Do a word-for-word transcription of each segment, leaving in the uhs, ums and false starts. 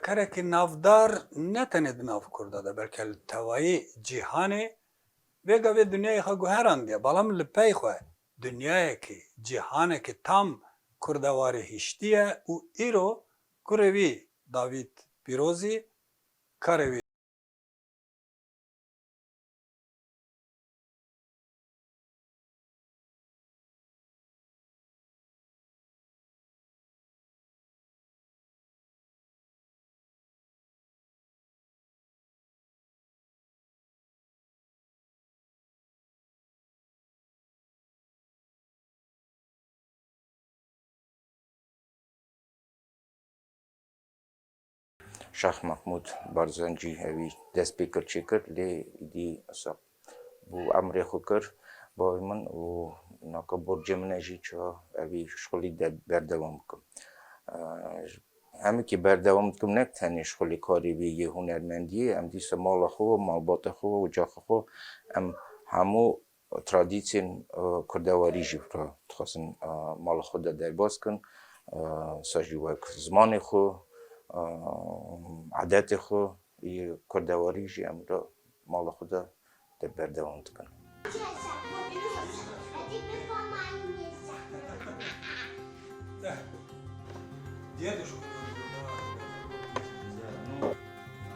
Herekî navdar ne tenê di nav Kurda de, belke li tevayî cîhanê vê gavê dinyayê xwe guherandiye, belam li pey xwe dinyayekî, cîhanekî tam Kurdewarî hiştiye û îro kurê wî Davîd Pîrozî karê wî Şax Mehmûd Barzanî, ewî dest pê kir çêkir, lê îdî wisa bû emrê xwe kir bavê min û naka borcê min e jî ça ewî şixulî de berdewam bikim. Hemikî berdewam dikim, ne tenê şixulê karê vê yê hunermendiyê, em dîsa mala xwe, malbatê xwe, ocaxa xwe, em hemû tradisyên, e, kurdewarî jî re dixwazin, e, mala xwe de derbas kin. E, sa jî wek zimanê xwe, e, edetê xwe, yê kurdewarî jî em re mala xwe de de berdewam dikin.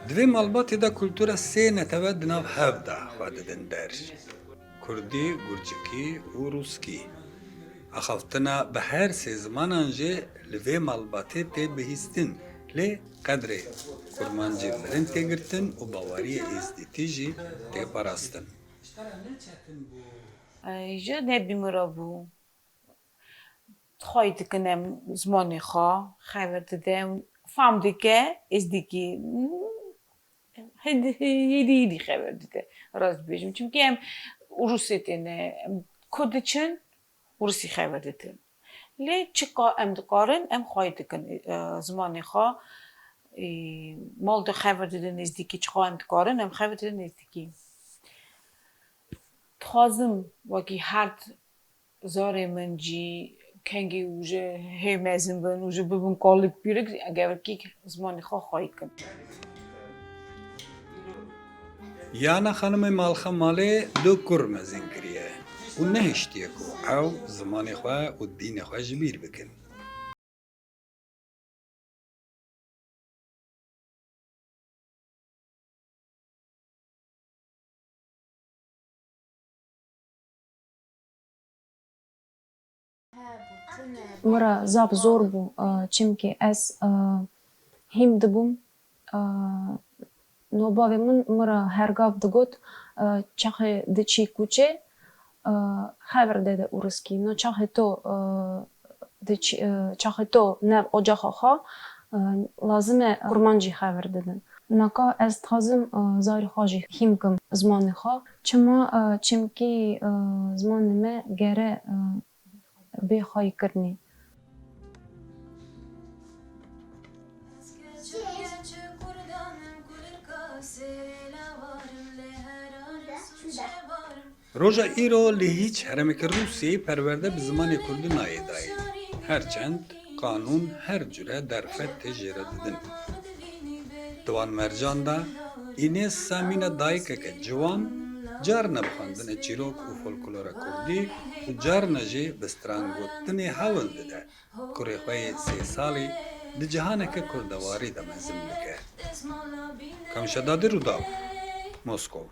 Di vê malbatê de kultura sê netewe di nav hev de xwe didin der. Kurdî, gurcikî û rûskî. Axaftina bi her sê zimanan jî li vê malbatê tê bihîstin, lê qedrê kurmancî mirin tê girtin û baweriyê êzdîtî jî tê parastin. Ji nebî min re bû. Xwey dikin em zimanê xwe xeber dide, fam dike, êzdîkî, hêdî, hêdî, hêdî xeber dide. Rast bêjim. Çimkî em Rûsê têne, em ku diçin, Rûsî xeber didin. Lê çiqa em dikarin, em xwey dikin, e, zimanê xwe, e, mal de xeber didin êzdîkî, çiqa em dikarin, em xeber didin êzdîkî. Dixwazim wekî her zarê min jî kengî û ji hê mezin bin û ji bibin kalîk pîrik, eger kî zimanê xwe xwey kin. Yana xanimê Malxemalê du kur mezin kiriye û nehiştiye ku ew zimanê xwe û dînê xwe ji bîr bikin. Min re zaf zor bû, e, çimkî ez, e, hîm dibûm. E, no bavê min min re her gav digot, e, çaxê diçî kuçê, e, xever dide ûriskî. No çaxê to, e, diçî, e, çaxê to nev ocaxa xwe, e, lazim e kurmancî xever didin. Naka ez dixwazim, e, zarê xwe jî hîm kim zimanê xwe. Çima? E, çimkî, e, zimanê me gere, e, bê xweyîkirinê. Roja îro li hîç herêmeke Rûsiyeyê perwerde bi zimanê kurdî nayê dayîn. Her çend qanûn her cure derfet tê jê re didin. Di wan mercan de Înes Samîna dayikeke ciwan carna bi xwendinê çîrok û folklora kurdî û carna jî bi strangotinê hewl dide kurê xwe yê sê salî di cihaneke kurdewarî de mezin bike. Kamşedadî Rûdaw, Moskow.